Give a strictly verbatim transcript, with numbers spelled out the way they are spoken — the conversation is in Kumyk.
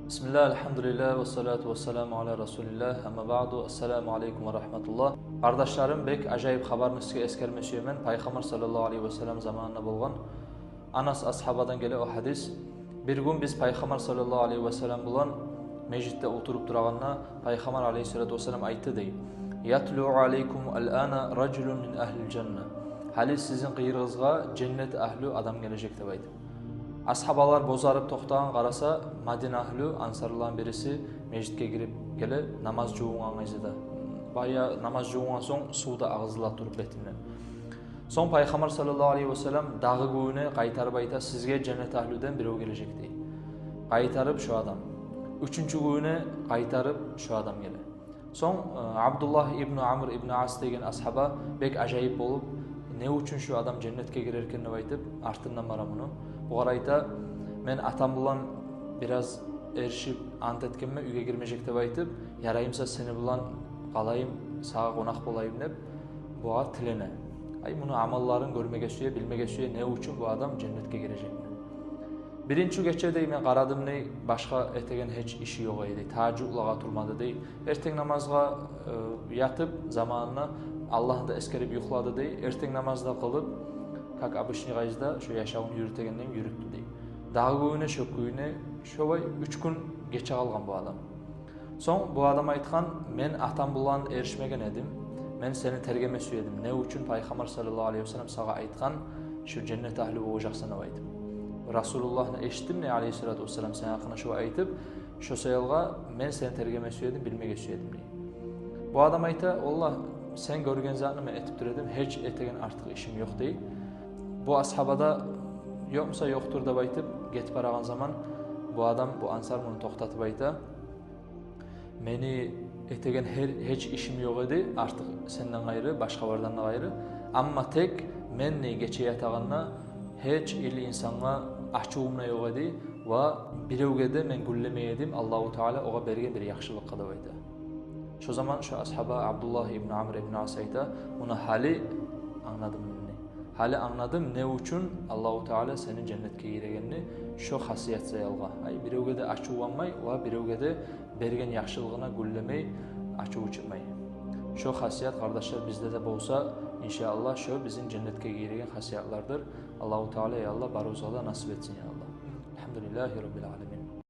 Бисмиллагь, альгьамдулиллагь, ва салату ва саламу аля расулиллагь, амма баъду, ассаламу алейкум ва рагьматуллагь. Къардашларым, бек ажайып хабарны сизге эсгерме сюемен, Пайхаммар саллаллагьу алейгьи ва саллам заманында болгъан Анас асгьабадан геле о гьадис. Бир гюн биз Пайхаммар саллаллагьу алейгьи ва саллам булан межитде олтуруп турагъанда, Пайхаммар алейгьиссалату вассалам айтды дей: «Ятлу алейкум аль-ана ражулун мин агьлиль жанна». Гьали сизин къыйырыгъызгъа женнет агьлю адам гележек деп айтды. Асгьабалар бозарып токътагъан, къараса, Мадина агьлю, ансарлыланы бириси межитге гирип геле, намаз жувунгъан къайдада. Бая намаз жувунгъан сонг сув да агъызыла туруп бетинден. Сонг Пайхаммар саллаллагьу алейгьи ва саллам дагъы гюнюне къайтарып айта: «Сизге женнет агьлюден бирев гележек», – дей. Къайтарып шо адам. Уьчюнчю гюнюне къайтарып шо адам геле. Сонг, э, Абдуллагь ибну Амр ибну Ас деген асгьаба бек ажайып болуп: «Не учун шу адам женнетге гирер экен?» – деп айтып, артындан бара муну. Бугъар айта: «Мен атам булан бираз эришип ант этгенмен уьйге гирмежек деп айтып, яраймыса сени булан къалайым, сагъа къонакъ болайым», – деп бугъар тилене. Ай, муну амалларын гёрмеге сюе, билмеге сюе, не учун бу адам женнетге гирежекми. «Биринчи гече, – дей, – мен къарадым, – дей, – башгъа этеген гьеч иши ёкъ эди, дей, тагьажжудлагъа турмады, – дей. – Эртен намазгъа, э, ятып, заманында Аллагьны да эсгерип юхлады, – дей. – Эртен намазны да къылып, как обычный къайдада шо яшавун юрютегендей юрютдю, – дей. – Дагъы гюнюне, шо гюнюне, шолай уьч гюн гече къалгъан бу адам. Сонг бу адам айтгъан: «Мен атам булан эришмеген эдим. Мен сени тергеме сюедим. Не учун Пайхаммар саллаллагьу алейгьи ва саллам сагъа айтгъан шу женнет агьлю болажакъсан деп айтып. Расулуллагьны эшитдим, – дей, – алейгьиссалату вассалам сени гьакъынгда шолай айтып, шо саялгъа мен сени тергеме сюедим, билмеге сюедим», – дей. Бу адам айта: «Валлагь, сен гёрген затны мен этип тура эдим, гьеч этеген артыкъ ишим ёкъ», – дей. Бу асгьаба да: «Ёкъмуса, ёкъдур», – деп айтып гетип барагъан заман, бу адам, бу ансар муну токътатып айта: «Мени этеген гьер, гьеч ишим ёкъ эди артыкъ сенден къайры, башгъалардан да къайры. Амма тек мен, – дей, – гече ятагъанда гьеч или инсангъа ачувум да ёкъ эди ва биревге де мен гюллемей эдим Аллагьу Таала огъар берген бир яхшылыкъгъа», – деп айта. Шо заман шо асгьаба Абдуллагь ибну Амр ибну Ас айта: «Муна гьали англадым мен, – дей. – Гьали англадым, не учун Аллагьу Таала сени женнетге гийирегенни, шо хасият саялгъа. Ай, биревге де ачувланмай ва биревге де берген яхшылыгъына гюллемей, ачуву чыкъмай. Шо хасият, къардашлар, бизде де болса, иншааллагь, шо бизин женнетге гийиреген хасиятлардыр. Аллагьу Таала, я Аллагь, барыбызгъа да насип этсин, я Аллагь». Альгьамдулиллагьи раббиль аламин.